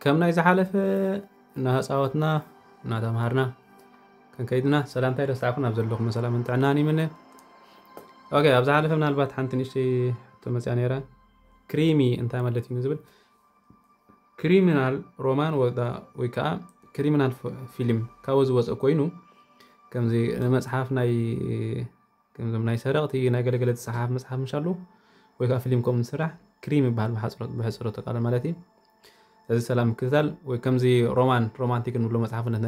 ከም ናይ ዝሓለፈ እናተፃወትና እናተምሃርና ክንከይድና ሰላምታይ ደስታዕኩም ኣብ ዘለኹም ሰላምን ጥዕናን ይምነ። ኦኬ፣ ኣብ ዝሓለፈ ምናልባት ሓንቲ ንእሽተይ ሕቶ መፅያ ነይራ። ክሪሚ እንታይ ማለት እዩ ንዝብል፣ ክሪሚናል ሮማን ወይ ከዓ ክሪሚናል ፊልም ካብኡ ዝወፀ ኮይኑ ከምዚ ንመፅሓፍ ናይ ከምዞም ናይ ሰረቕቲ ናይ ገለገለ ዝፀሓፍ መፅሓፍ ምሻሉ ወይ ከዓ ፊልም ከም ዝስራሕ ክሪም ይበሃል ብሕፅሮ ተቃለ ማለት እዩ። እዚ ሰላም ምክትታል ወይ ከምዚ ሮማን ሮማንቲክ ንብሎ መፅሓፍነት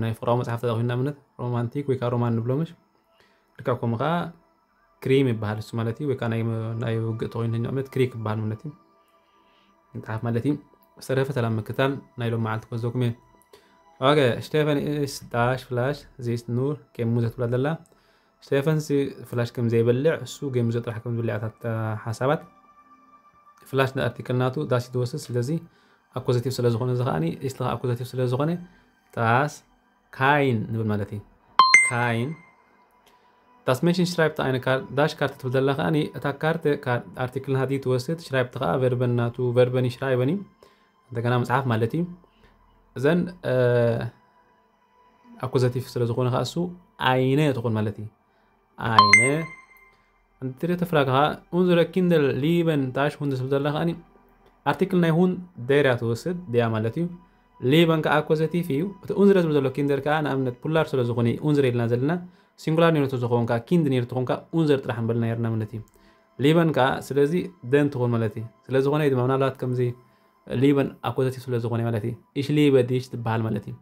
ናይ ፍቅራዊ መፅሓፍ ተጠቂምና እምነት ሮማንቲክ ወይ ከዓ ሮማን ንብሎ ምሽ ርካ ከምኡ ከዓ ክሪም ይበሃል እሱ ማለት እዩ። ወይ ከዓ ናይ ውግእ ተኮይኑ እምነት ክሪክ ይበሃል ማለት እዩ። መፅሓፍ ማለት እዩ። ዝተረፈ ሰላም ምክትታል ናይ ሎም መዓልቲ ከዘኩም እየ። ኦኬ፣ ስቴፈን ኢስ ዳሽ ፍላሽ ዚስ ኑር ኬም ሙዘ ትብላ ዘላ ስቴፈን ሲ ፍላሽ ከም ዘይበልዕ እሱ ጌም ሙዘ ጥራሕ ከም ዝብልዕ እታ ሓሳባት ፍላሽ ንኣርቲክል ናቱ ዳስ ይትወስድ። ስለዚ ኣኮዘቲቭ ስለ ዝኾነ እዚ ከዓኒ ኢስሊ ኣኮዘቲቭ ስለ ዝኾነ ዳስ ካይን ንብል ማለት እዩ። ካይን ዳስ ሜሽን ሽራይብ ተኣይነ ዳሽ ካርት ትብል ዘላ ከዓኒ እታ ካርት ኣርቲክል ናቲ ትወስድ ሽራይብ ተኸዓ ቨርበን ናቱ ቨርበን ሽራይበን እዩ። እንደገና መፅሓፍ ማለት እዩ። እዘን ኣኮዘቲቭ ስለ ዝኾነ ከዓ እሱ ኣይነ ትኾን ማለት እዩ። ኣይነ እንድትሪ ተፍራግኻ ኡንዝረ ኪንደር ሊበን ታሽ ሁንድ ስብ ዘላ ከዓኒ ኣርቲክል ናይ ሁን ደርያ ትወስድ ድያ ማለት እዩ። ሊበን ከዓ ኣኮዘቲቭ እዩ። እቲ ኡንዝረ ዝብል ዘሎ ኪንደር ከዓ ንኣብነት ፑላር ስለ ዝኾነ እዩ ኡንዝረ ኢልና ዘለና። ሲንጉላር ነይሩ ተዝኸውን ከዓ ኪንድ ነይሩ ተኾን ከዓ ኡንዘር ጥራሕ ንበልና ነርና ማለት እዩ። ሊበን ከዓ ስለዚ ደን ትኾን ማለት እዩ። ስለ ዝኾነ እዩ ድማ ምናልባት ከምዚ ሊበን ኣኮዘቲቭ ስለ ዝኾነ ማለት እዩ። እሽ ሊበ ዲሽ ትበሃል ማለት እዩ።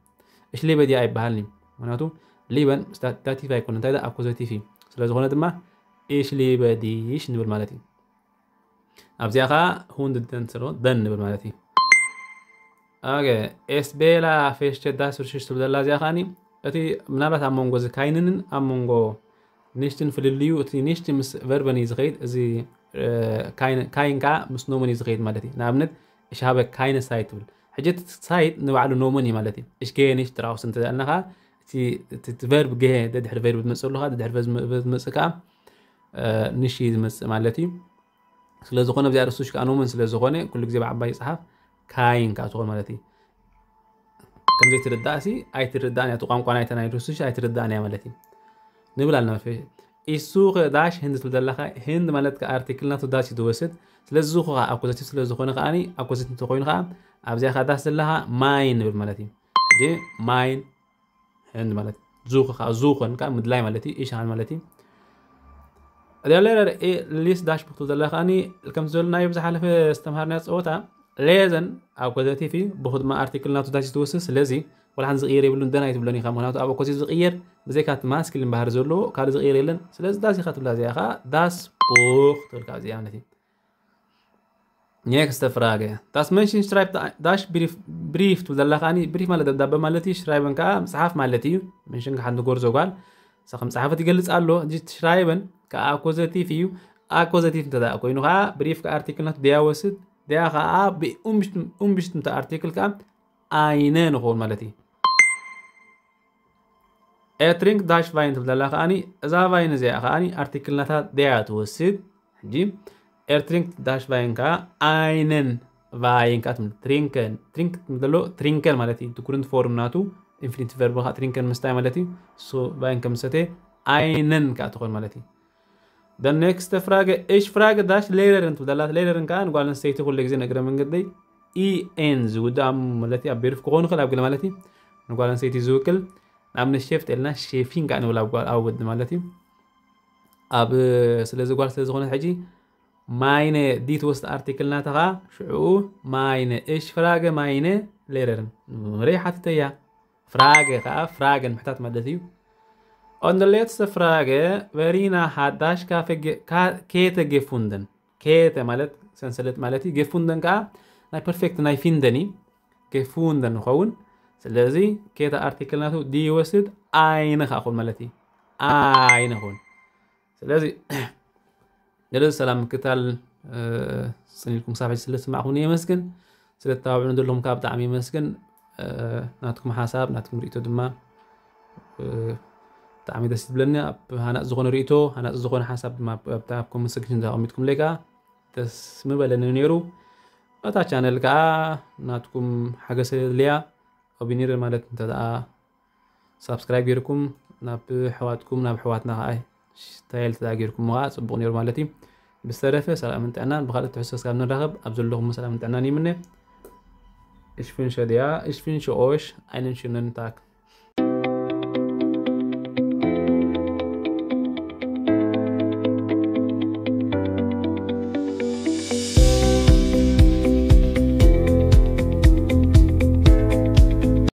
እሽ ሊበ ድያ ኣይበሃልን እዩ። ምክንያቱ ሊበን ዳቲቭ ኣይኮነ እንታይ ኣኮዘቲቭ እዩ። ስለ ዝኾነ ድማ እሽ ሊበ ዲሽ ንብል ማለት እዩ። ኣብዚኣ ከዓ ሁንድ ደን ስለ ደን ንብል ማለት እዩ። ኦኬ፣ ኤስቤላ ፌሽተ ዳስ ርሽሽ ትብል ዘላ እዚኣ ከዓኒ እቲ ምናልባት ኣብ መንጎ እዚ ካይንንን ኣብ መንጎ ንሽትን ፍልልዩ እቲ ንሽቲ ምስ ቨርበን እዩ ዝኸይድ። እዚ ካይን ከዓ ምስ ኖመን እዩ ዝኸይድ ማለት እዩ። ንኣብነት እሽ ሃበ ካይነ ሳይት ትብል ሕጂ እቲ ሳይት ንባዕሉ ኖመን እዩ ማለት እዩ። እሽ ገየ ንሽት ራውስ እንተዘኣልና ከዓ እቲ ቨርብ ገየ ደድሕሪ ቨርብ ዝመፅእ ኣለካ ደድሕሪ ዝመፅእ ከዓ ንሽ እዩ ዝመፅእ ማለት እዩ። ስለዝኾነ ብዚኣ ርሱሽ ከዓ ኖመን ስለዝኾነ ኩሉ ግዜ ብዓባይ ይፅሓፍ ካይን ከዓ ትኾን ማለት እዩ። ከምዘይትርዳእ ሲ ኣይትርዳእን እያ። እቲ ቋንቋ ናይታ ናይ ሩስሽ ኣይትርዳእን እያ ማለት እዩ። ንብል ኣለና መፍትሒ። ኢሱ ዳሽ ህንድ ትብል ዘለኻ ህንድ ማለት ከዓ ኣርቲክል ናቱ ዳስ እዩ ዝወስድ። ስለዚ ዙኹ ከዓ ኣኮዘቲቭ ስለዝኾነ ከዓኒ ኣኮዘቲቭ እንተኮይኑ ከዓ ኣብዚኣ ከዓ ዳስ ዘለኻ ማይን ንብል ማለት እዩ። ሕጂ ማይን ህንድ ማለት ዙኹ ከዓ ዙኹን ከዓ ምድላይ ማለት እዩ። ኢሻን ማለት እዩ። እዚኣ ሌረር ሊስ ዳሽ ብክቱ ዘላ ከዓኒ ከምቲ ዝበልናዮ ብዝሓለፈ ዝተምሃርናዮ ፀወታ ሌዘን ኣብ ኮዘቲቭ እዩ። ብኹ ድማ ኣርቲክል ናቱ ዳስ ትወስድ። ስለዚ ወላ ሓንቲ ዝቕየር የብሉን። ደን ኣይትብሎን ኢኻ ምክንያቱ ኣብ ኮዚ ዝቕየር ብዘይካ እቲ ማስክሊን ባህሪ ዘለዎ ካልእ ዝቕየር የለን። ስለዚ ዳስ ኢኻ ትብላ እዚኣ ከዓ ዳስ ቡክ ትብል ካብ እዚኣ ማለት እዩ። ኔክስተ ፍራገ ዳስ መንሽን ሽራይብ ዳሽ ብሪፍ ትብል ዘላ ከዓኒ ብሪፍ ማለት ደብዳበ ማለት እዩ። ሽራይበን ከዓ ምፅሓፍ ማለት እዩ። መንሽን ሓንቲ ጎርዞ ጓል እሳ ከም ፀሓፈት ይገልፅ ኣሎ። እዚ ሽራይበን ከዓ ኣኮዘቲቭ እዩ። ኣኮዘቲቭ እንተ ኮይኑ ከዓ ብሪፍ ከዓ ኣርቲክል ናቱ ደያ ወስድ ደያ ከዓ ብኡምብሽት እንተ ኣርቲክል ከዓ ኣይነ ንኸውን ማለት እዩ። ኤትሪንክ ዳሽ ቫይን ትብል ዘላ ከዓኒ እዛ ቫይን እዚኣ ከዓኒ ኣርቲክል ናታ ደያ ትወስድ። ሕጂ ኤርትሪንክ ዳሽ ቫይን ከዓ ኣይነን ቫይን ከዓ ትብል ትሪንከን ትሪንክ ትብል ዘሎ ትሪንከን ማለት እዩ። ትኩርንት ፎርም ናቱ ኢንፊኒቲ ቨርብ ከዓ ትሪንከን ምስታይ ማለት እዩ። እሱ ቫይን ከም ዝሰተ ኣይነን ከዓ ትኾን ማለት እዩ። ደ ኔክስተ ፍራገ እሽ ፍራገ ዳሽ ሌረርን ትብል ዘላት ሌረርን ከዓ ንጓል ኣንስተይቲ ኩሉ ግዜ ንእግረ መንገደይ ኢኤን ዝውድኣ ማለት እዩ። ኣብ ቤርፍ ክኾኑ ክእል ኣብ ገለ ማለት እዩ። ንጓል ኣንስተይቲ ዝውክል ንኣብነት ሼፍ ተልና ሼፊን ከዓ ንብል ኣብ ጓል ኣብ ወዲ ማለት እዩ። ኣብ ስለዚ ጓል ስለ ዝኾነ ሕጂ ማይነ ዲት ወስት ኣርቲክል ናተኻ ሽዑ ማይነ እሽ ፍራገ ማይነ ሌረርን ሬ ሓትተያ ፍራገ ከዓ ፍራገን ምሕታት ማለት እዩ። ኦንደ ሌትስተ ፍራገ ቨሪና ሓዳሽ ካፌ ኬተ ጌፉንደን ኬተ ማለት ሰንሰለት ማለት እዩ። ጌፉንደን ከዓ ናይ ፐርፌክት ናይ ፊንደን እዩ። ጌፉንደን ንኸውን። ስለዚ ኬተ ኣርቲክል ናቱ ዲ ይወስድ ኣይነ ከዓ ኹን ማለት እዩ። ኣይነ ኹን ስለዚ ገለ ሰላም ምክታል ስኒልኩም ክሳብ ሕጂ ስለ ዝስማዕኩም የመስግን። ስለ ተባብዑን ዘለኹም ከዓ ብጣዕሚ የመስግን። ናትኩም ሓሳብ ናትኩም ርእቶ ድማ ብጣዕሚ ደስ ዝብለኒ። ኣብ ሃናፅ ዝኾነ ርእቶ ሃናፅ ዝኾነ ሓሳብ ድማ ኣብ ኮመንት ሰክሽን ተቐሚጥኩም ለይ ከዓ ደስ ምበለኒ ነይሩ። እታ ቻነል ከዓ ናትኩም ሓገዝ የድልያ። ኣቢኒር ማለት እንተ ደኣ ሳብስክራይብ ጌርኩም ናብ ኣሕዋትኩም ናብ ኣሕዋትና ከዓ ስታይል ተዳ ጌርኩም ከዓ ፅቡቕ ነይሩ ማለት እዩ። ብዝተረፈ ሰላምን ጥዕናን ብካልእ ትሕዝቶ ስጋብ ንራኸብ ኣብ ዘለኹም ሰላምን ጥዕናን ይምነ። እሽፍን ሸድያ እሽፍን ሸኦሽ ኣይንን ሽንን ታክ